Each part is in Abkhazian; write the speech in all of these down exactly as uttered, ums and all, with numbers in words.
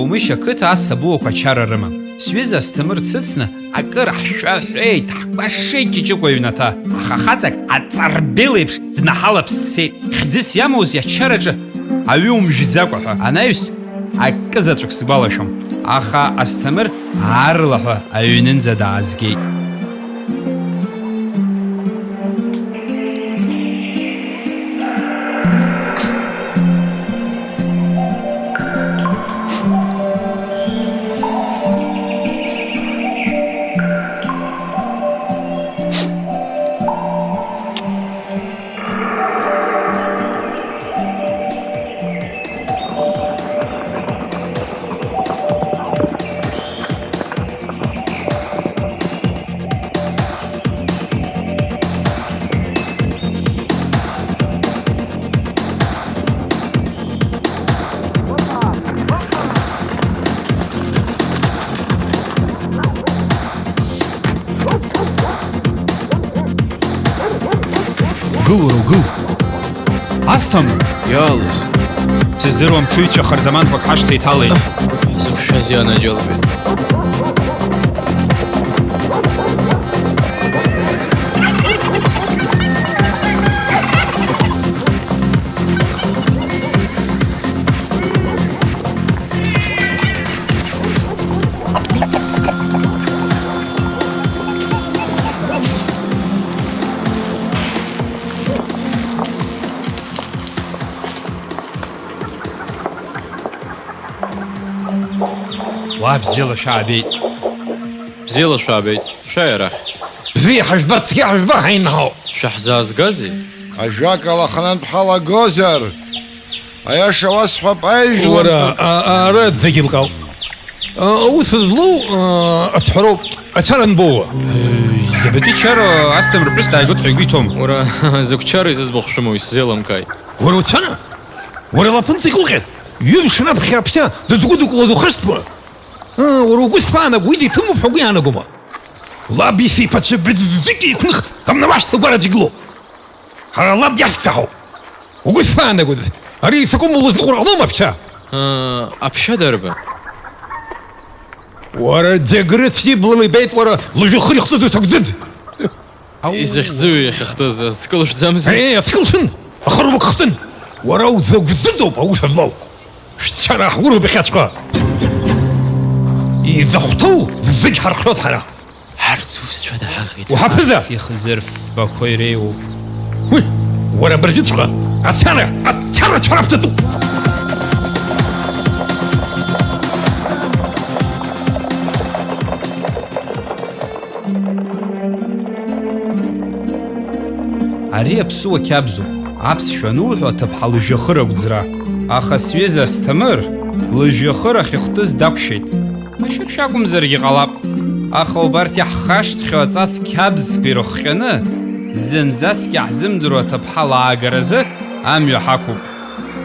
Омышь ақыҭа ас абуақәа ачара рымам. Сҩыза Асҭамыр дсыцны акыр ҳшәа ҳәеит, ҳкәашеит Ҷыҷыкәа иҩнаҭа, аха хаҵак аҵарбел еиԥш днаҳалаԥс дцеит. Хьӡыс иамоузеи ачараҿы аҩы умжәӡакәа ҳәа. Анаҩс акы заҵәык сгәалашәом, аха Асҭамыр аарлаҳәа аҩнынӡа даазгеит. Гыл, уара, угыл! Асҭамыр! Иаалыз? Сыздыруам, ҽыҩцәа харзаманқәак ҳашҭа иҭалеит. Зықәшәаз ианаџьалбеит. Уа бзиала шәаабеит. Бзиала шәаабеит. Шәааи арахь. Бзиа ҳажәба, цқьа ҳажәба, ҳаинҳау. Шәаҳзаазгазеи? Ажәакала, аханатә ҳалагозар, аиаша уасҳәап, аижәлантәи. Уара, а-, а-, ара зегьы лкаауп. А, аус злоу, а, ацҳароуп, ацара анбоуа? Иабатәи чара, Асҭамыр ԥҳәыс дааигот ҳәа игәы иҭом. Уара, закә чара изызбахә шәымоу, исзеилымкааит. Уара уцәана? Уара лафынҵа икылҟьеит? Ҩымш раԥхьа аԥшьа дыдгәыдыкәлаз ухашҭма? Аа, уара угәы сԥаанаго, уи диҭымуп ҳәа угәы иаанагома? Лаб исеиԥацәа быӡӡык еиқәных, амнавашьҭа гәараӡа игылоуп. Ҳара лаб иацҭаҳауп. Угәы сԥаанагоит, ари сакәым улызныҟәра ҟалома аԥшьа? Аа, аԥшьа дарба? Уара Џьагрыц ибла либеит, уара лыжәҩахыр ихтыз усакәӡыӡ! Изахьӡу иахьахтыз, ацкы лышәӡамзи? Е, ацкы лшәын, ахырмак хтын. Уара узагәӡыӡоуп аус злоу. Шәцәа раҳгәыроуп иахьаҵәҟьа. Изахәҭоу зегь ҳархиоит ҳара. Ҳарҭ зусҭцәада ҳаӷеит. Уҳаԥыда! Ихзырфбақәа иреиуоуп. Уи, уара абыржәыҵәҟьа ацара, ацара цәараԥҵатәуп! Ари аԥсуа қьабзуп, аԥсшәа ануҳәо, аҭыԥҳа лыжәҩахыр агәӡра. Аха сҩыза Асҭамыр лыжәҩахыр ахьыхтыз дақәшәеит. Машәыршәа акәымзаргьы ҟалап. Аха убарҭ иаҳхашҭхьоу аҵас қьабзқәа ирыхҟьаны, зынӡаск иаҳзымдыруа аҭыԥҳа лаагаразы амҩа ҳақәуп.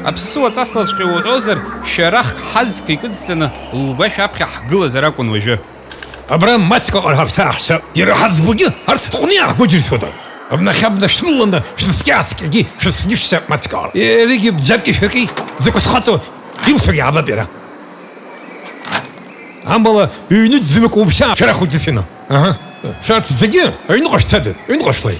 Аԥсуа ҵаслаҵәҟьа уҳәозар, шәарахк ҳазқәа икыдҵаны лгәашә аԥхьа ҳгылазар акәын уажәы. Абра маҷк аҟара ҳаԥсы ааҳшьап. Иара ҳазбогьы арҭ ҭҟәны иааҳгәыџьыршьода. Абнахь абна шәныланы шәыскьааскьагьы шәысгьышәшьап маҷк аҟара. Иаргьы бџьарки шәаки дзакәысхаҵо илшар иаабап иара. Амала ҩнуӡӡамҩак уԥшьаа шәарахуеит дыцәаны. Аҳа. Шәарҭ зегьы аҩныҟа шәцада, аҩныҟа шәлеи.